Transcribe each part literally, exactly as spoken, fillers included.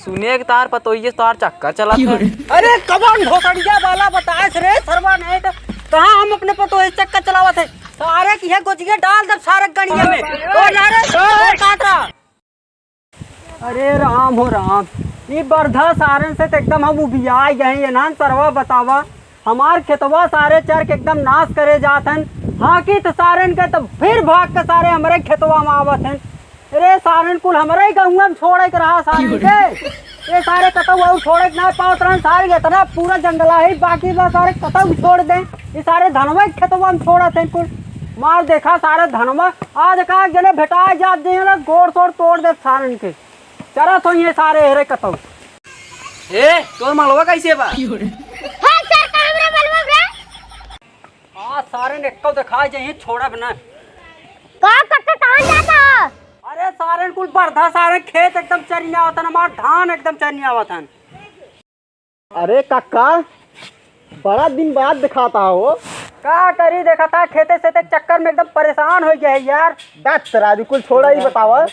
तूने एक तार पतोहिए से तार चक्कर चलात है। अरे कवन भोसड़िया वाला बताएस रे सरवा, नहीं तो कहाँ हम अपने पतोहिए से चक्कर चलावत है। सारे की है गोजिया डाल दब सारे गणिया में। ओ यार, ओ काटा। अरे राम हो राम, ई बरधा सारन से तो एकदम हम उबियाई गए। ये नान सरवा बतावा, हमार खेतवा सारे चर के एकदम नाश करे जात हन। हाँकी त सारन के त फिर भाग के सारे हमरे खेतवा में आवत हन। अरे सारन कुल हमरे ही गहुआ में छोड़े के रहा सारन के। ये सारे कतौ और छोड़े के ना पावत रहन। सारे इतना पूरा जंगला है, बाकी बा सारे कतौ भी छोड़ दे। ये सारे धनवा के खेतवा में छोड़त हन कुल। मार देखा सारे धनवा, आज का जने भेटाए जात जे ना, गोड़ सोड़ तोड़ दे सारन के। चरत होइहैं सारे हेरे कतौ। ए, तोर मलवा कैसे बा? हाँ सर, का हमरा मलवा रे? आ, सारे ने एक्को दिखाई जइहैं, छोड़ब न। का करते, कहाँ जाता? अरे सारे कुल बरधा, सारे खेत एकदम चरिया आवत हन, हमार धान एकदम चरिया आवत हन। अरे काका, बड़ा दिन बाद दिखाता हो। का करी, देखा था खेते से ते चक्कर में एकदम परेशान हो गया है यार। दस राजू कुल छोड़ा ही बतावा।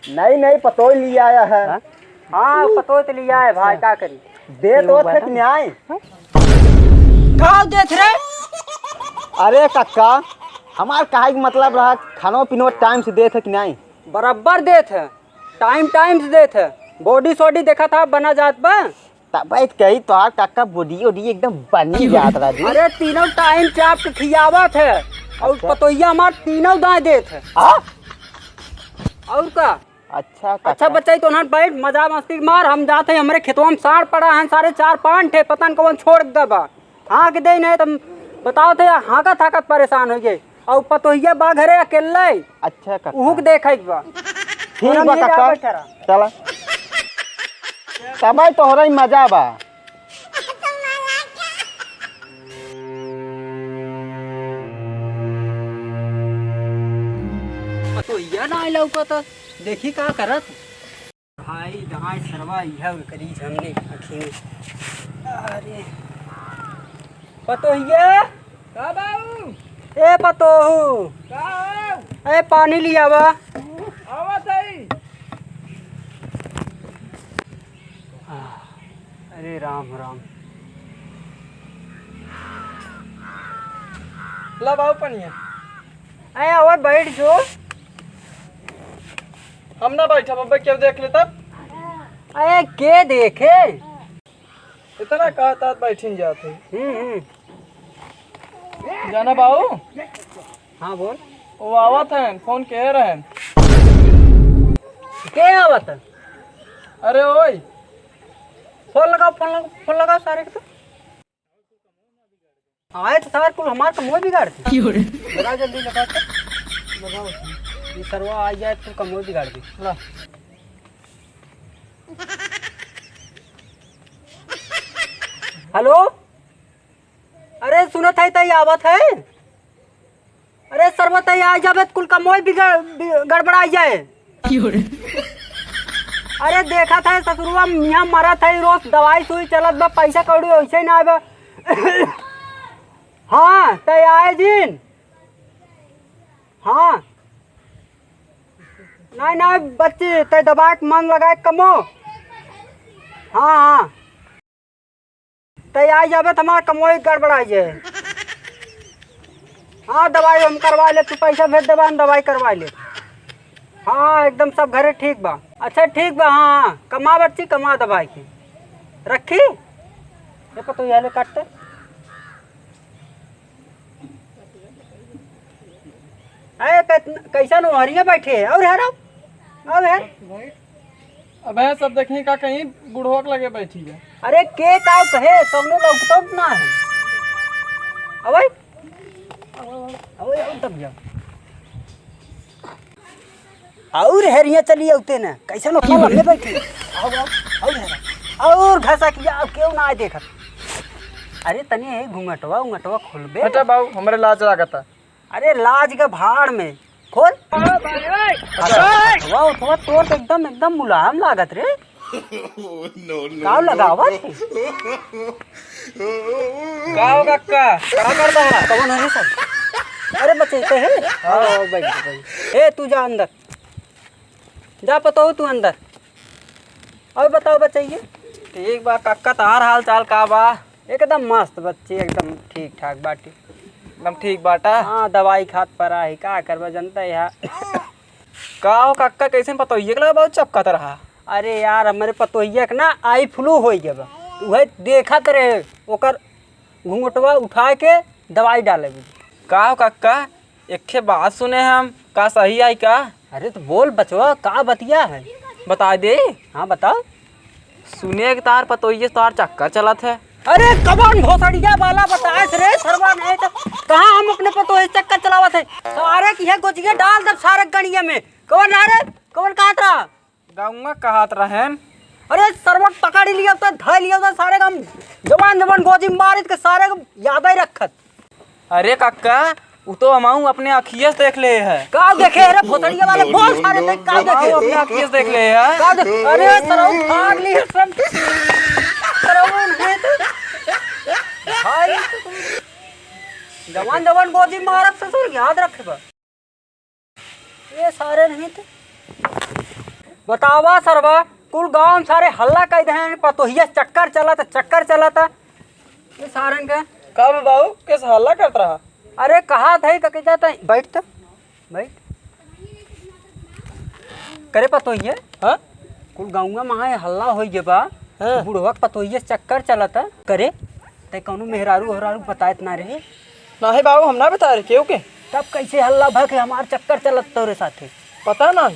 नहीं, नहीं, पतोह लिया आया है। हाँ? हाँ, पतोह तो लिया है भाई, का करी? देत होत है कि नहीं? का देत रे? अरे कक्का, हमार कहे के मतलब रहा, खानो पीनो टाइम से देत है कि नहीं? बराबर देत है, टाइम टाइम से देत है। बॉडी सॉडी देखा था, बना जात बा। तब कही तोहार कक्का बॉडी ओडी एकदम बनी जात रहा जी। अरे तीनों टाइम चाप के खियावत है और अच्छा। पतोहिया हमार तीनों दाएं देत है। हाँ? और का? अच्छा अच्छा काका। बच्चा, तो ना बैठ, मजा मस्ती मार। हम जात है, हमरे खेतवा में साँड़ पड़ा है सारे चार पाँच ठे, पता न कौन छोड़ के बा। हाँक दे नहीं तो बताओ थे, हाँकत हाँकत परेशान हो गए। और पतोहिया बा घरे अकेले। अच्छा काका। उहुक देखे के बा। ठीक और हम बा ये काका। जाबे करा। चला। तबे तोहरा ही मजा बा। पतोहिया ना लौकत, देखी का करत। भाई, दाई सरवा इहे करी हमने आँखी में। अरे। पतोहिया। का बाऊ? ए पतोहू। का हो? ए पानी लियावा। आवत हई। अरे राम राम। ला बाऊ पनिया। ए आवा बैठ जो। हम ना बैठब, अबे केहू देख ले तब। अरे के देखे? इतना कहता बैठिन जात है। हम्म, हम्म। जाना बाऊ? हाँ बोल। वो आवत हैं, फोन के रहन। के आवत है? अरे ओए। फोन लगाओ, फोन लगाओ, फोन लगाओ सारे के तो। आए तो सार कुल हमार कमोय बिगाड़ दे। क्यों रे? लगा जल्दी लगा तो। लगाओ। ये सरवा आ जाए तो कमोय बिगाड़ दे। ला। हेलो? अरे सुनत है तई आवत है? अरे सरवा तई आ जाबे तो कुल कमोय बिगड़, बि-, गड़बड़ा जाए। क्यों रे? अरे देखत है ससुरवा यहाँ मरत है, रोज दवाई सुई चलत बा, पैसा कौड़ी वैसे ही ना आवे। हाँ, तै आए जिन। हाँ। नहीं, नहीं, बच्ची, तै दवाई के मन लगाए कमो। हाँ, हाँ। तै आ जाबे त हमार कमोई गड़बड़ाई जाए। हाँ, दवाई हम करवा ले, तू पैसा भेज देबा, हम दवाई करवा ले। हाँ, एकदम सब घरे ठीक बा। अच्छा, ठीक बा, हाँ, हाँ, कमा बच्ची, कमा दवाई के। रखी? ये पतोहिया ले काटते। अरे, कैत-, कैसन ओहरिया बैठे है? और है रो? और है? अबे सब देखी का कहीं बुढ़वा के लगे बैठी है। अरे, के का कहे, कौनो लौकतो ना है। अबे, अबे, अबे, तब जा। और हेरिया चली आउते न, कैसन ओतना लम्बे बैठी। आओ, आओ, और हेरा। और घसा किया, अब क्यों ना आए देखत। अरे तनी यही घुंघटवा, उंघटवा खोलबे। हटा बाबू, हमरे लाज लागता। अरे लाज के भाड़ में। खोल। हटवा, उठवा, तोर तो एकदम, एकदम मुलायम लागत रे। का लगावत? का हो कक्का? का करता है? कौन है रे सब? अरे बच्चे, ते है? आओ, आओ, बैठ, बैठ। ए, तू जा अंदर। जा पतोहू तू अंदर। और बताओ बचइया। ठीक बा कक्का, तोहार हाल चाल का बा? एकदम मस्त बच्ची, एकदम ठीक ठाक बाटी। एकदम ठीक बाटा? हाँ, दवाई खात परा ही, का करबा जनता है। का हो कक्का, कैसन पतोहिया के लगा बहुत चपकत रहा? अरे यार, हमरे पतोहिया के ना आई फ्लू होइ गया बा, उहे देखत रहे, ओकर घुंघटवा उठाए के दवाई डाले भी। का हो कक्का, एक ठे बात सुने हम, का सही आई का? अरे तो बोल बचवा, का बतिया है? बताइ दे। हाँ बताओ। सुने कि तोहार पतोहिया से तोहार चक्कर चलत है। अरे कवन भोसड़िया वाला बताए रे सरवा, नहीं तो कहाँ हम अपने पतोहिया से चक्कर चलावत है? सारे की है गोजिया डाल दब सारे गणिया में। कवन रहा रे? कवन कहत रहा? गौवा कहत रहेन। अरे सरवा पकड़ लिया तो धर लिया तो सारे का हम जवान जवान गोजी मारित के सारे का याद ही रखत। अरे कक्का, उ तो हमहू अपने अखिया से देख ले है। का देखे रे भोसड़िया वाला? बोल सारे ते का देखे? हमहू अपने अखिया से देख ले है। का दे-, अरे सरऊ फाड़ ली है सन। सरऊ नहीं तो भाई जवान जवान गोजी मारत ससुर याद रखे बा। ये सारे नहीं थे। बतावा सरवा, कुल गांव में सारे हल्ला कइ देहेन, पतोहिया चक्कर चलत, चक्कर चलत। ये सारन के। का बा बाबू, कैसे हल्ला करत रहा? अरे कहा थे कके जाता है, बैठ तो, बैठ। करे पतोहिया? हाँ? कुल गाँव में हल्ला होइ गे बा। हाँ। बुढ़वा के पतोहिया चक्कर चलत। करे, ते कौनो मेहरारू ओहरारू बतायत ना रहे? नाही बाबू, हम ना बता रहे केहू के। तब कैसे हल्ला भर के हमार चक्कर चलत तोरे साथे? पता ना।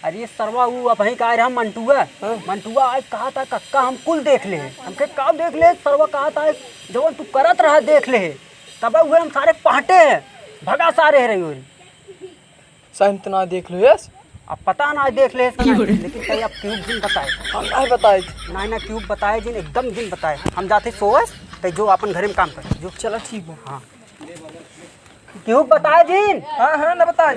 अरे सरवा ऊ अबहीं का रहा मंटुआ। हाँ। मंटुआ आए कहा था कक्का हम कुल देख ले। हमके का देख ले सरवा कहा था जवन तू करत रहा देख ले। तब उहे हम सारे पहटे हैं। भगा सारे रही होरी। साइन तो ना देख लो यस। अब पता ना देख ले इसका ना, लेकिन तै अब केहू जिन बताए। हम नहीं बताए। ना ना केहू बताए जिन, एकदम जिन बताए। हम जाते सोवस, तै जो अपन घरे में काम कर जो। चला ठीक बा। हाँ। केहू बताए जिन। हाँ हाँ ना बताए।